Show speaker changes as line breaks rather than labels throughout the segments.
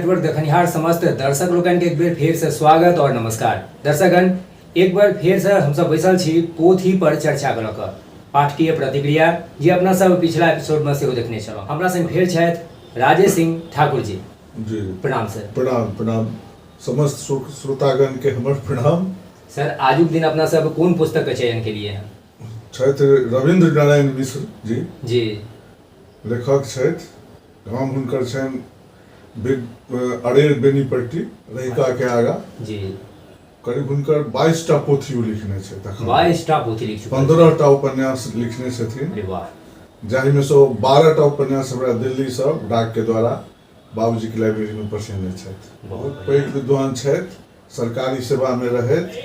Network देखनिहार समस्त दर्शक लोकनि के एक बेर फेर से स्वागत और नमस्कार। दर्शकगण, एक बार फेर से हमसब बैसल छी पोथी पर चर्चा करऽ के पाठकीय प्रतिक्रिया जे अपना सब पिछला एपिसोड में सेहो देखने छलहुँ। हमरा संग फेर छथि राजेश सिंह ठाकुर जी।
जी
प्रणाम सर।
प्रणाम प्रणाम, समस्त श्रोतागण के हमर प्रणाम।
सर, आजुक दिन अपना सब कोन पुस्तक के चयन के लिए हैं?
छथि रविन्द्र नारायण मिश्र जी।
जी।
लेखक छथि, गाम हुनकर छनि अरेर बेनीपट्टी, रहिका के आगा।
जी।
करीब हुनकर 22 टा पोथी ओ लिखने छथि अखन।
22 टा पोथी लिख चुकल।
15 टा उपन्यास लिखने छथिन।
अरे वाह।
जाहिमे सँ 12 टा उपन्यास हमरा दिल्लीसँ डाक के द्वारा बाबूजीके लाइब्रेरीमे पठेने छथि। बहुत पैघ विद्वान छथि, सरकारी सेवामे रहैत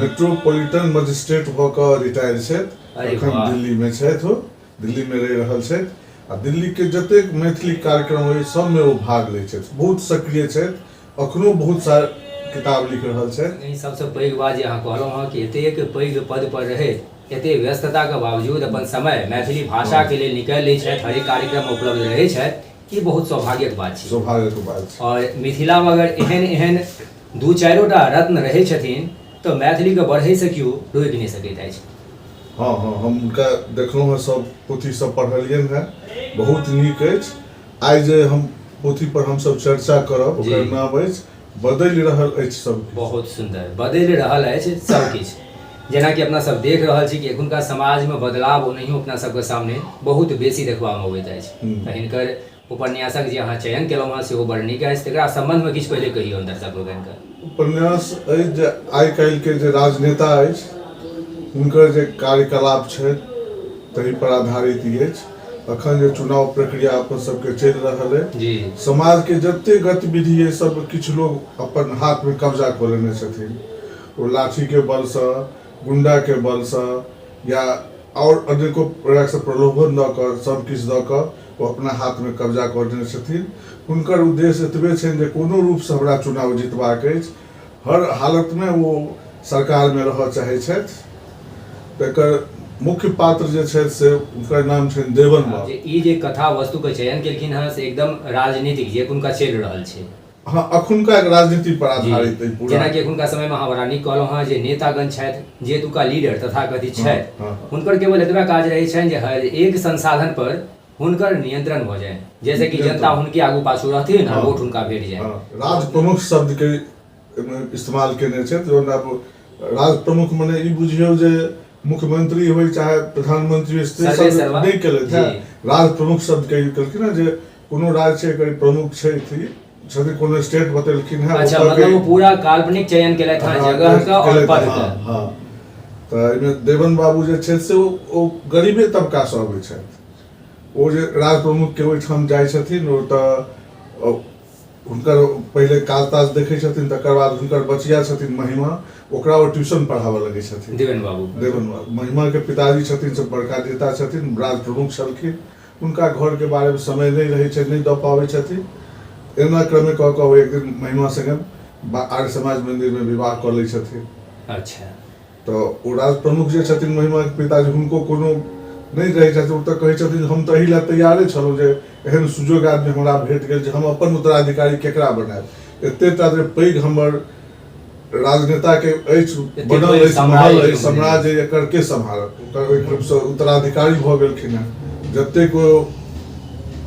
मेट्रोपॉलिटन मजिस्ट्रेट भऽ कऽ रिटायर छथि। अखन दिल्लीमे छथि, ओ दिल्लीमे रहि रहल छथि आ दिल्लीके जतेक मैथिली कार्यक्रम होइ सबमे ओ भाग लै छथि। बहुत सक्रिय छथि, अखनो बहुत सारा किताब लिख रहल छथि।
ई सबसँ पैघ बात जे अहाँ कहलहुँ हँ कि एतेक पैघ पद पर रहैत एते व्यस्तताके बावजूद अपन समय मैथिली भाषाके लेल निकालि लै छथि, हरेक कार्यक्रममे उपलब्ध रहै छथि, ई बहुत सौभाग्यक बात छै।
सौभाग्यक बात छै।
और मिथिलामे अगर एहन एहन दू चारिओटा रत्न रहै छथिन तऽ मैथिलीके बढ़ैसँ केओ रोकि नहि सकैत अछि।
हँ हँ, हम हुनका देखलहुँ हँ, सब पोथी सब पढ़लियनि हँ, बहुत नीक अछि। आइ जे हम पोथी पर हमसब चर्चा करब ओकर नाम अछि बदलि रहल अछि सब किछु।
बहुत सुन्दर, बदलि रहल अछि सब किछु। जेनाकि अपना सब देख रहल छी कि एखुनका समाजमे बदलाव ओनाहियो अपना सबके सामने बहुत बेसी देखबामे अबैत अछि। तऽ हिनकर उपन्यासक जे अहाँ चयन केलहुँ हँ सेहो बड़ नीक अछि। तकरा सम्बन्धमे किछु पहिले कहियौ दर्शक लोकनिके।
उपन्यास अछि जे आइ काल्हिके जे राजनेता अछि हुनकर जे कार्यकलाप छनि ताहि पर आधारित ई अछि। अखन जे चुनाव प्रक्रिया अपन सबके चलि रहल अछि, समाजके जते गतिविधि अछि सब किछु लोग अपन हाथमे कब्जा कऽ लेने छथिन। ओ लाठीके बलसँ, गुंडाके बलसँ या आओर अनेको प्रकारसँ प्रलोभन दऽ कऽ सब किछु दऽ कऽ ओ अपना हाथमे कब्जा कऽ लेने छथिन। हुनकर उद्देश्य एतबे छनि जे कोनो रूपसँ हमरा चुनाव जितबाक अछि, हर हालतमे ओ सरकारमे रहऽ चाहै छथि। तकर मुख्य पात्र जे छथि से हुनकर नाम छनि देवन बाबू।
जे ई जे कथा वस्तुके चयन केलखिन हँ से एकदम राजनीतिक जे एखुनका चलि रहल छै।
हँ, अखुनका राजनीति पर आधारित अइ पूरा।
जेनाकि एखुनका समयमे अहाँ बड़ा नीक कहलहुँ हँ जे नेतागण छथि, जे एतुका लीडर तथाकथित छथि, हुनकर केवल एतबे काज रहै छनि जे हर एक संसाधन पर हुनकर नियंत्रण भऽ जाय, जैसे कि जनता हुनके आगू पाछू रहथिन आ वोट हुनका भेट जाय।
राज प्रमुख शब्द के इस्तेमाल केने छथि। जहन आब राज प्रमुख मने ई बुझियौ जे मुख्यमंत्री होइ चाहे प्रधानमंत्री होइ, से शब्द नहि केलथि हेँ। राज प्रमुख शब्द के यूज केलखिन हेँ जे कोनो राज्य छै एकर प्रमुख छै छथिन, कोनो स्टेट बतेलखिन हेँ।
अच्छा, मतलब ओ पूरा काल्पनिक चयन केलथि हेँ जगह के और पद के।
हँ, तऽ एहिमे देवन बाबू जे छथि से ओ गरीबे तबकासँ अबै छथि। ओ जे राज प्रमुखके ओहिठाम जाइ छथिन ओ तऽ हुनकर पहिले काज ताज देखै छथिन, तकर बाद हुनकर बचिया छथिन महिमा, ओकरा ओ ट्यूशन पढ़ाबऽ लगै छथिन।
देवन बाबू।
देवन बाबू महिमाके पिताजी छथिन से बड़का नेता छथिन, राज प्रमुख छलखिन। हुनका घरके बारेमे समय नहि रहै छै, नहि दऽ पाबै छथिन। एना क्रमे कऽ कऽ ओ एक दिन महिमा सङ्गे आर्य समाज मन्दिरमे विवाह कऽ लै छथिन।
अच्छा।
तऽ ओ राज प्रमुख जे छथिन महिमाके पिताजी, हुनको कोनो नहि रहै छथिन। ओ तऽ कहै छथिन हम तऽ एहि लए तैयारे छलहुँ जे एहन सुजोग आदमी हमरा भेट गेल जे हम अपन उत्तराधिकारी केकरा बनायब। एतेक टा जे पैघ हमर राजनेताके अछि बनल अछि महल अछि साम्राज्य, एकर के सम्हारत? ओकर ओहि रूपसँ उत्तराधिकारी भऽ गेलखिन हेँ। जतेक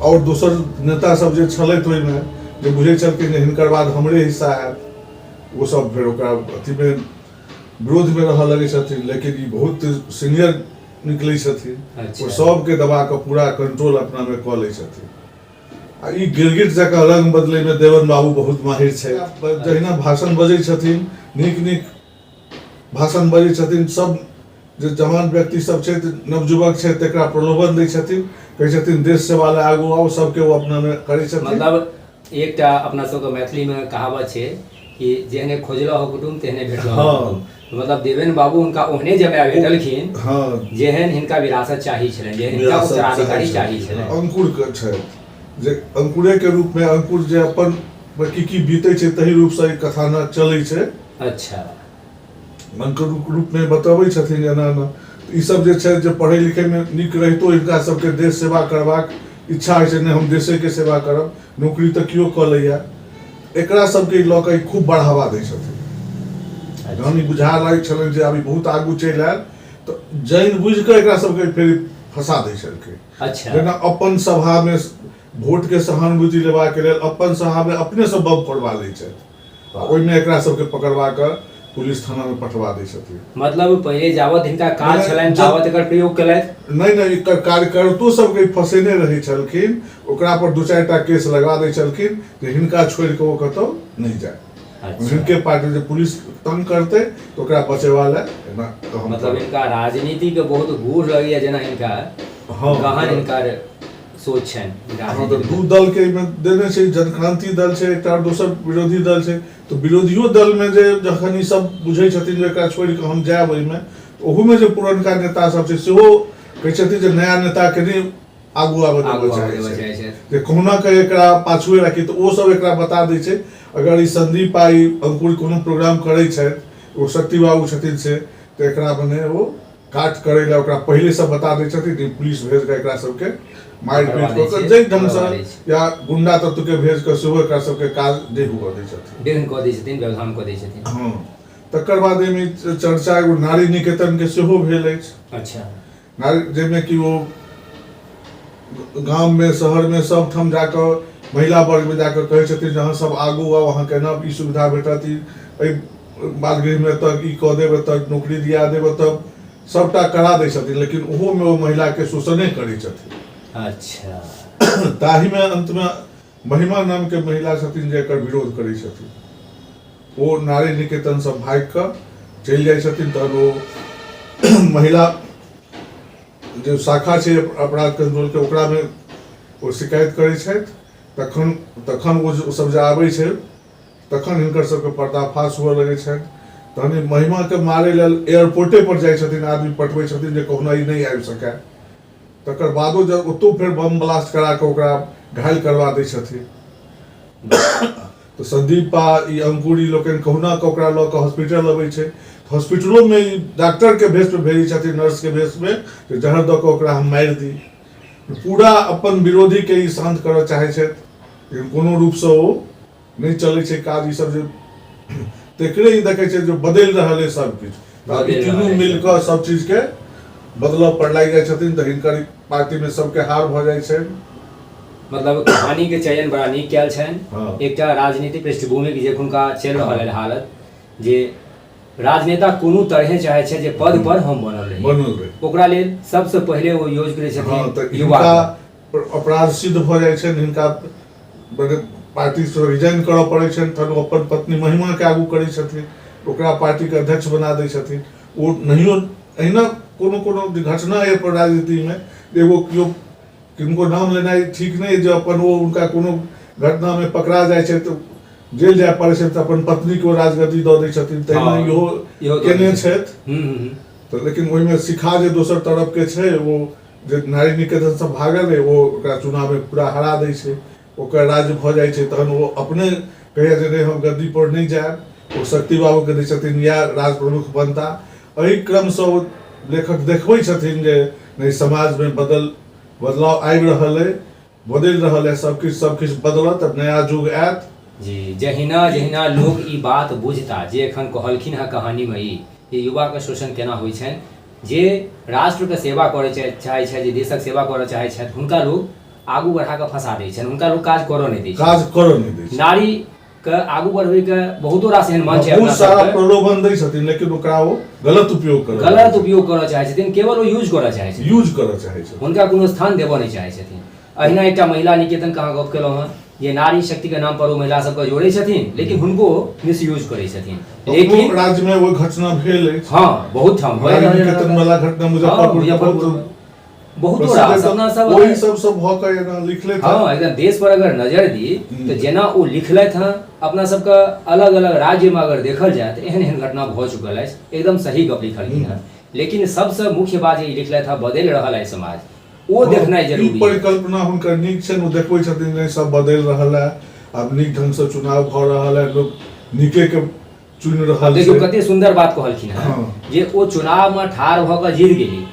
आओर दोसर नेता सब जे छलथि ओहिमे जे बुझै छलखिन जे हिनकर बाद हमरे हिस्सा हैत, ओ सब फेर ओकरा अथीमे विरोधमे रहऽ लगै छथिन। लेकिन ई बहुत सीनियर निकलै छथिन। ओ सबके दबा कऽ पूरा कंट्रोल अपनामे कऽ लै छथिन। आ ई गिरगिट जकाँ रंग बदलैमे देवन बाबू बहुत माहिर छथि। जहिना भाषण बजै छथिन, नीक नीक भाषण बजै छथिन, सब जे जवान व्यक्ति सब छथि, नवयुवक छथि, तकरा प्रलोभन दै छथिन, कहै छथिन देश सेवा लए आगू आउ, सबके ओ अपनामे करै छथिन।
मतलब एकटा अपना सबके मैथिलीमे कहावत छै कि जेहने खोजलह हो कुटुम्ब तेहने भेटलह हो कुटुम्ब। मतलब देवेन बाबू हुनका ओहने जमाय भेटलखिन जेहन हिनका विरासत चाही छलनि, जेहन हिनका उत्तराधिकारी चाही छलनि।
अंकुर के छथि जे अंकुरे के रूप में अंकुर जे अपन पर की की बीतै छै तही रूप से ई कथानक चलै छै।
अच्छा।
अंकुर रूप में बतबै छथिन एना एना। ई सब जे छै जे पढ़ै लिखै में नीक रहितो हिनका सबके देश सेवा करबाक इच्छा होइ छै, नहि हम देशेके सेवा करब, नौकरी तऽ केओ कऽ लैया। एकरा सबके लऽ कऽ ई खूब बढ़ावा दै छथिन। जहन ई बुझा लागै छलनि जे आब ई बहुत आगू चलि आयल तऽ जानि बुझि कऽ एकरा सबके फेर फंसा दै छलखिन।
अच्छा।
जेना अपन सभामे वोटके सहानुभूति लेबाके लेल अपन सभामे अपनेसँ बम फोड़बा लै छथि आ ओहिमे एकरा सबके पकड़बा कऽ पुलिस थानामे पठवा दै छथिन।
मतलब पहिले जावत हिनका काज छलनि तावत एकर प्रयोग केलथि।
नहि नहि, एकर कार्यकर्तो सबके फंसेने रहै छलखिन, ओकरा पर 2-4 टा केस लगा दै छलखिन जे हिनका छोड़ि कऽ ओ कतहु नहि जाय। हिनके पार्टी जे पुलिस तंग करतै तऽ ओकरा बचेबा लए एना।
मतलब हिनका राजनीति के बहुत गूढ़ लगैया, जेना हिनका गहन हिनकर सोच छनि।
हँ, तऽ दू दल के एहिमे देने छै, जनक्रांति दल छै एकटा, दोसर विरोधी दल छै। तऽ विरोधियो दलमे जे जखन ई सब बुझै छथिन जे एकरा छोड़ि कऽ हम जायब ओहिमे, ओहूमे जे पुरनका नेता सब छै सेहो कहै छथिन जे नया नेताके नहि आगू आबऽ देबऽ चाहै छै, जे कहुना कऽ एकरा पाछुए राखी। तऽ ओ सब एकरा बता दै छै, अगर ई संदीप आ ई अंकुर कोनो प्रोग्राम करै छथि, ओ शक्ति बाबू छथिन से, तऽ एकरा मने ओ काट करै लए ओकरा पहिलेसँ बता दै छथिन जे पुलिस भेज कऽ एकरा सबके मारि पीट कऽ कऽ जाहि ढङ्गसँ या गुंडा तत्वके भेज कऽ सेहो एकरा सबके काज नहि हुअ दै छथिन,
विघ्न कऽ दै छथिन, व्यवधान कऽ दै छथिन।
हँ, तकर बाद एहिमे चर्चा एगो नारी निकेतनके सेहो भेल अछि।
अच्छा।
नारी, जाहिमे कि ओ गाममे शहरमे सबठाम जाकऽ महिला वर्गमे जाकऽ कहै छथिन जे अहाँ सब आगू आउ, अहाँके एना ई सुविधा भेटत, ई एहि बालगृहमे एतऽ ई कऽ देब, एतऽ नौकरी दिया देब, एतऽ सबटा करा दै छथिन, लेकिन ओहोमे ओ महिलाके शोषणे करै छथिन।
अच्छा।
ताहिमे अन्तमे महिमा नामके महिला छथिन जे एकर विरोध करै छथिन। ओ नारी निकेतनसँ भागि कऽ चलि जाइ छथिन। तहन ओ महिला जे शाखा छै अपराध कंट्रोलके, ओकरामे ओ शिकायत करै छथि। तखन तखन ओ सब जे आबै छै तखन हिनकर सबके पर्दाफाश हुअ लगै छनि। तहन ई महिमाके मारै लेल एयरपोर्टे पर जाइ छथिन, आदमी पठबै छथिन जे कहुना ई नहि आबि सकए। तकर बादो जब ओतौ फेर बम ब्लास्ट करा कऽ ओकरा घायल करवा दै छथिन तऽ संदीप आ ई अंकुर ई लोकनि कहुना कऽ ओकरा लऽ कऽ हॉस्पिटल अबै छै। हॉस्पिटलोमे ई डॉक्टरके भेषमे भेजै छथिन, नर्सके भेषमे, जे जहर दऽ कऽ ओकरा हम मारि दी। पूरा अपन विरोधीके ई शान्त करऽ चाहै छथि, लेकिन कोनो रूपसँ ओ नहि चलै छै काज। ई सब जे तकरे ई देखै छै जे बदलि रहल अइ सब किछु, तऽ आब ई
बदलि
तीनू
रहल अइ
मिल
सब।
कऽ सब चीजके बदलऽ पर लागि जाइ छथिन, तऽ हिनकर पार्टीमे सबके हार भऽ जाइ छनि।
मतलब कहानी के चयन बड़ा नीक कयल छनि।
हँ।
एकटा राजनीतिक पृष्ठभूमि के जे एखुनका चलि रहल है हालत, जे राजनेता कोनो तरहे चाहै छै जे पद पर हम बनल रही,
बनल रही,
ओकरा लेल सबसँ पहिले ओ यूज करै
हँ, तऽ
छथिन युवा
हिनका अपराध सिद्ध भऽ जाइ छनि, हिनका मने पार्टीसँ रिजाइन करऽ पड़ै छनि। तहन ओ अपन पत्नी महिमाके आगू करै छथिन, ओकरा पार्टीके अध्यक्ष बना दै छथिन। ओ नहियो एहिना कोनो कोनो जे घटना अइ अपन राजनीतिमे, एगो केओ किनको नाम लेनाइ ठीक नहि, जे अपन ओ हुनका कोनो घटनामे पकड़ा जाइ छै तऽ जेल जाय पड़ै छै, तऽ अपन पत्नीके ओ राजगद्दी दऽ दै छथिन। तहिना
हँ,
इहो
इहो दऽ दै
केने
छथिन।
छथि।
हूँ हूँ हूँ
तऽ लेकिन ओहिमे शिखा जे दोसर तरफके छै, ओ जे नारी निकेतनसँ भागल रहै, ओ ओकरा चुनावमे पूरा हरा दै छै, ओकर राज्य भऽ जाइ छै। तहन ओ अपने कहैया जे नहि, हम गद्दीपर नहि जायब। ओ शक्ति बाबूके दै छथिन, इएह राज प्रमुख बनता। एहि क्रमसँ ओ लेखक देखबै छथिन जे नहि, समाजमे बदलाव आबि रहल अइ, बदलि रहल अइ सबकिछु, सबकिछु बदलत, आब नया युग आयत।
जी, जहिना जहिना लोक ई बात बुझता जे एखन कहलखिन हँ कहानीमे ई जे युवाके शोषण केना होइ छनि, जे राष्ट्रके सेवा करय चाहै छथि, जे देशक सेवा करय चाहै छथि, हुनका लोक आगू बढ़ा कऽ फंसा दै छनि, हुनका लोक काज करऽ नहि दै छनि,
काज करऽ नहि दै छनि।
नारीके आगू बढ़बैके बहुतो रास एहन मंच छै,
बहुत
अपना
सारा
सबके
प्रलोभन दै छथिन, लेकिन ओकरा ओ गलत उपयोग करऽ
गलत उपयोग करऽ चाहै छथिन, केवल ओ यूज करऽ चाहै छथिन,
यूज करऽ चाहै छथिन,
हुनका कोनो स्थान देबऽ नहि चाहै छथिन। अहिना एकटा महिला निकेतन कहाँ गप केलहुँ हँ जे नारी शक्तिके नाम पर ओ महिला सबके जोड़ै छथिन, लेकिन हुनको मिसयूज करै छथिन। लेकिन
राज्य में वो घटना भेल अछि।
हँ, बहुत ठाम भए
नारी
रहल
निकेतन वाला घटना मुजफ्फरपुर के बहुत
बहुतो रास अपना सब
ओहि सब सब भऽ कऽ एना लिखलथि
हँ। एकदम देश पर अगर नजर दी तऽ जेना ओ लिखलथि हँ, अपना सबके अलग अलग राज्यमे अगर देखल जाय तऽ एहन एहन घटना भऽ चुकल अछि। एकदम सही गप लिखलखिन हँ, लेकिन सबसँ मुख्य बात जे ई लिखलथि हँ, बदलि रहल अछि समाज, ओ देखनाइ
ई
जरूरी अछि।
परिकल्पना हुनकर नीक छनि। ओ देखबै छथिन नहि, सब बदलि रहल है, आब नीक ढंगसँ चुनाव भऽ रहल है, लोक नीके के चुनि रहल
देखियौ
छै।
कते सुन्दर बात कहलखिन हँ
हँ।
जे ओ चुनावमे ठाढ़ भऽ कऽ जीत गेली,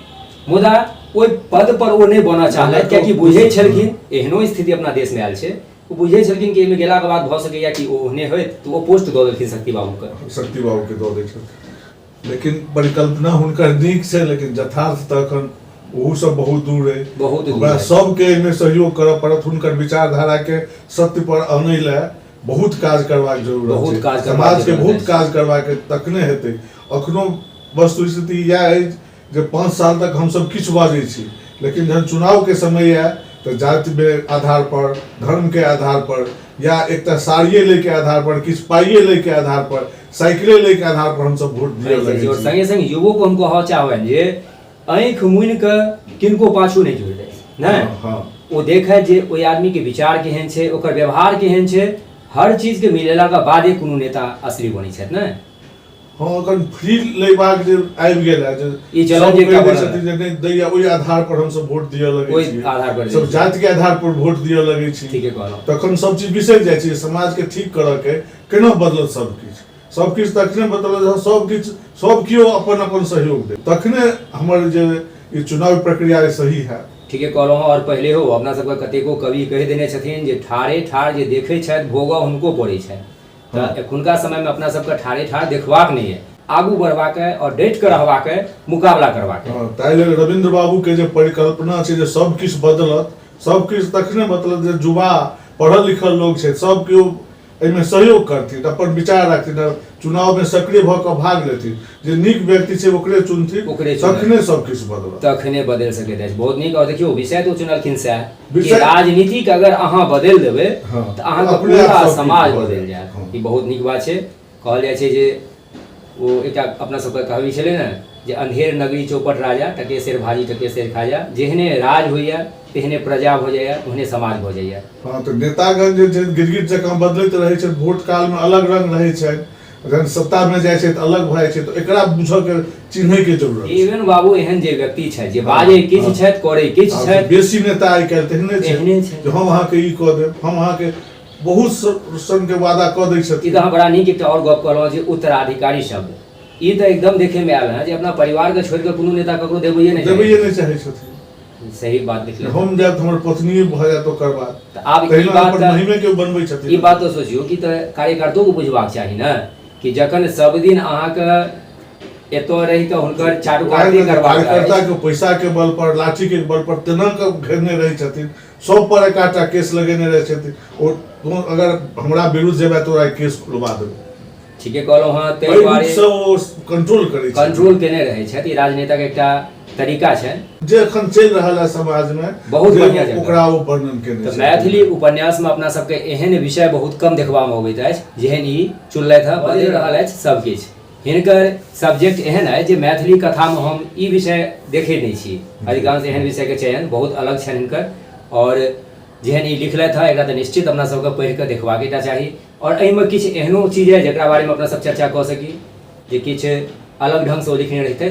मुदा ओहि पद पर ओ नहि बनऽ चाहलथि, कियाकि बुझै छलखिन एहनो स्थिति अपना देशमे आयल छै ओ बुझै छलखिन कि एहिमे गेलाके बाद भऽ सकैए कि ओ ओहने होइत, तऽ ओ पोस्ट दऽ देलखिन शक्ति बाबूके।
शक्ति बाबूके दऽ दै छथिन, लेकिन परिकल्पना हुनकर नीक छै, लेकिन यथार्थ तऽ एखन ओहू सब बहुत दूर अइ।
बहुत दूर।
ओकरा
अइ।
सबके एहिमे सहयोग करऽ पड़त, हुनकर विचारधारा के सत्य पर अनै लए बहुत काज करबाक जरूरत
बहुत
छै।
काज करबाक
समाज के
जरूरत
बहुत
अछि।
काज करबाक तखने हेतै। अखनो वस्तु स्थिति इएह अछि जे 5 साल तक हमसब किछु बाजै छी, लेकिन जहन चुनाव के समय आयल तऽ जाति के आधार पर, धर्म के आधार पर, या एकटा साड़िए लै के आधार पर, किछु पाइए लै के आधार पर, साइकिले लै के आधार पर हमसब वोट दिअ लगै
और
छी।
संगे संग युवो को हम कहऽ चाहबनि जे आँखि मुनि कऽ किनको पाछू नहि जुड़ि जाय नहि।
हँ।
ओ देखै जे ओहि आदमीके विचार केहन छै, ओकर व्यवहार केहन छै, हर चीजके मिलेलाके बादे कोनो नेता असली बनै छथि ने।
हँ, एखन फ्री लेबाक जे आबि गेल है, जे
ई चलन
सब
जे
कहि दै
बनल
छथिन जे नहि दैया, ओहि आधार पर हमसब वोट दिअ लगै
ओहि
छी,
आधार पर दै
सब
छी।
जाति के आधार पर वोट दिअ लगै छी।
ठीके कहलहुँ।
तखन सब चीज बिसरि जाइ छै। समाज के ठीक करऽ के केना बदलत सब किछु? सब किछु तखने बदलत जहन सब किछु सब केओ अपन अपन सहयोग दे, तखने हमर जे ई चुनाव प्रक्रिया अइ सही हैत।
ठीके कहलहुँ। आओर पहिले हो अपना सबके कतेको कवि कहि देने छथिन जे ठाढ़े ठाढ़ जे देखै छथि भोगऽ हुनको पड़ै छनि। तऽ एखुनका समयमे अपना सबके ठाढ़े ठाढ़ देखबाक नहि अइ, आगू बढ़बाक अइ आओर डटि कऽ रहबाक अइ, मुकाबला करबाक अइ।
हँ, ताहि लेल रविन्द्र बाबूके जे परिकल्पना छै जे सब किछु बदलत, सब किछु तखने बदलत जे युवा पढ़ल लिखल लोक छै सब केओ एहिमे सहयोग करथिन, अपन विचार राखथिन, चुनावमे सक्रिय भऽ कऽ भाग लेथिन, जे नीक व्यक्ति छै ओकरे चुनथिन,
ओकरे चुनथिन।
तखने सब किछु बदलत,
तखने बदलि सकैत अछि। बहुत नीक। और देखियौ, विषय तऽ ओ चुनलखिन सएह कि
विषय-
राजनीतिक अगर अहाँ बदलि देबै तऽ अहाँके
अपने आप
पूरा
सब किछु
समाज
भऽ
बदलि
जायत।
जायत।
हँ।
ई बहुत नीक बात छै। कहल जाइ छै जे ओ एकटा अपना सबके कहबी छलै ने जे अन्धेर नगरी चौपट राजा, टके शेर भाजी टके शेर खाजा। जेहने राज होइए तेहने प्रजा भऽ जाइए, ओहने समाज भऽ जाइए।
हँ, तऽ नेतागण जे छै गिरगिट जकाँ बदलैत रहै छथि, वोट कालमे अलग रंग रहै छनि, जहन सत्तामे जाइ छै तऽ अलग भऽ जाइ छै। तऽ एकरा बुझऽके चिन्हैके जरूरत छै।
देवेन बाबू एहन जे व्यक्ति छथि जे बाजै किछु छथि, करै किछु
आ
छथि।
बेसी नेता आइ काल्हि तेहने छै
एहने छै।
जे हम अहाँके ई कऽ देब, हम अहाँके बहुत संग के वादा कऽ दै
ई
छथिन।
तऽ अहाँ बड़ा नीक एकटा आओर गप कहलहुँ जे उत्तराधिकारी शब्द, ई तऽ एकदम देखैमे आयल हँ जे अपना परिवारके छोड़ि कऽ कोनो नेता ककरो देबैए नहि चाहै।
देबैए नहि चाहै छथिन।
सही बात लिखलहुँ।
हम जायब तऽ हमर पत्निए भऽ जायत ओकर बाद।
तऽ आब ई
तहिना
बात
अपन महिमे के बनबै छथिन।
ई बात तऽ सोचियौ कि तऽ कार्यकर्तोके बुझबाक चाही ने कि जखन सब दिन अहाँके एतऽ रहि कऽ हुनकर चाटुकारिता करबाक
कार्यकर्ता
अछि
के पैसा के बल पर, लाठी के बल पर तेना के घेरने रहै छथिन, सब पर एकाटा केस लगेने रहै छथिन। ओ तू अगर हमरा विरुद्ध जेबै तोरा केस खुलवा देबै।
ठीके कहलहुँ हँ। ताहि
एहि
दुआरे
रूपसँ ओ कंट्रोल करै छथिन।
कंट्रोल केने रहै छथि। ई राजनेताके एकटा तरीका छनि
जे एखन चलि रहल है समाजमे,
बहुत
जे
बढ़िआँ जगह।
ओकरा ओ वर्णन केने
तऽ
छथिन।
मैथिली उपन्यासमे अपना सबके एहन विषय बहुत कम देखबामे अबैत अछि जेहन ई चुनलथि हँ। बदलि रहल अछि सब किछु। हिनकर सब्जेक्ट एहन अछि जे मैथिली कथामे हम ई विषय देखै नहि छी। अधिकांश एहन विषयके चयन बहुत अलग छनि हिनकर, आओर जेहन ई लिखलथि हँ एकरा तऽ निश्चित अपना सबके पढ़ि कऽ देखबाके टा चाही। आओर एहिमे किछु एहनो चीज अइ जकरा बारेमे अपना सब चर्चा कऽ सकी, जे किछु अलग ढङ्गसँ ओ लिखने रहितथि?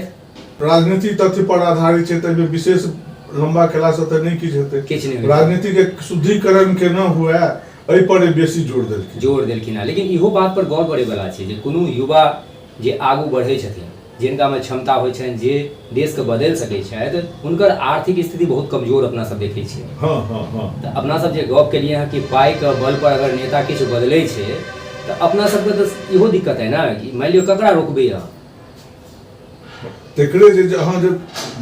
राजनीति तथ्य पर आधारित छै, ताहिमे विशेष लम्बा केलासँ तऽ नहि किछु हेतै।
किछु नहि होइतै।
राजनीतिके शुद्धिकरण केना हुए एहि पर बेसी जोर देलखिन।
जोर देलखिन हँ, लेकिन इहो बात पर गौर करैवला छै जे कोनो युवा जे आगू बढ़ै छथिन, जिनकामे क्षमता होइ छनि जे देशके बदलि सकै छथि, हुनकर आर्थिक स्थिति बहुत कमजोर अपना सब देखै छियै।
हँ हँ हँ
तऽ अपना सब जे गप केलियै हँ कि पाइके बल पर अगर नेता किछु बदलै छै तऽ अपना सबके तऽ इहो दिक्कत है ने कि मानि लियौ ककरा रोकबै अहाँ?
तकरे जे अहाँ जे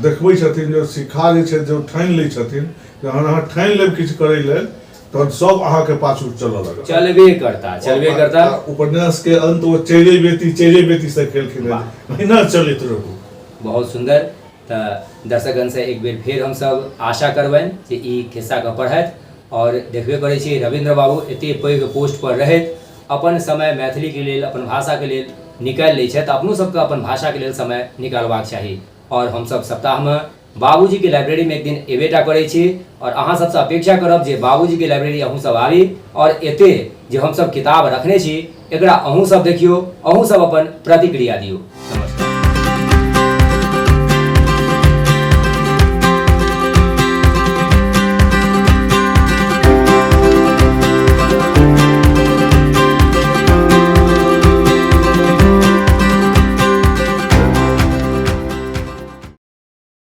देखबै छथिन जे सिखा जे छै, जे ठानि लै छथिन, जहन अहाँ ठानि लेब किछु करै लेल तहन सब अहाँके पाछू चलऽ लगत।
चलबे करता, चलबे करता।
आ उपन्यास के अंत ओ चैरे बेती चैरे बेती से केलखिन हेँ, अहिना चलैत रहू।
बहुत सुन्दर। तऽ दर्शकगणसँ एक बेर फेर हमसभ आशा करबनि जे ई खिस्साके पढ़थि। आओर देखबे करै छी रविन्द्र बाबू एते पैघ पोस्ट पर रहैत अपन समय मैथिलीके लेल, अपन भाषाके लेल निकालि लै छथि, अपनो सबके अपन भाषाके लेल समय निकालबाक चाही। आओर हमसभ सप्ताहमे बाबूजीके लाइब्रेरीमे एक दिन एबेटा करै छी, आओर अहाँ सबसँ अपेक्षा करब जे बाबूजीके लाइब्रेरी अहूँ सब आबी, आओर एते जे हमसब किताब रखने छी एकरा अहूँ सब देखियौ, अहूँ सब अपन प्रतिक्रिया दियौ। नमस्कार।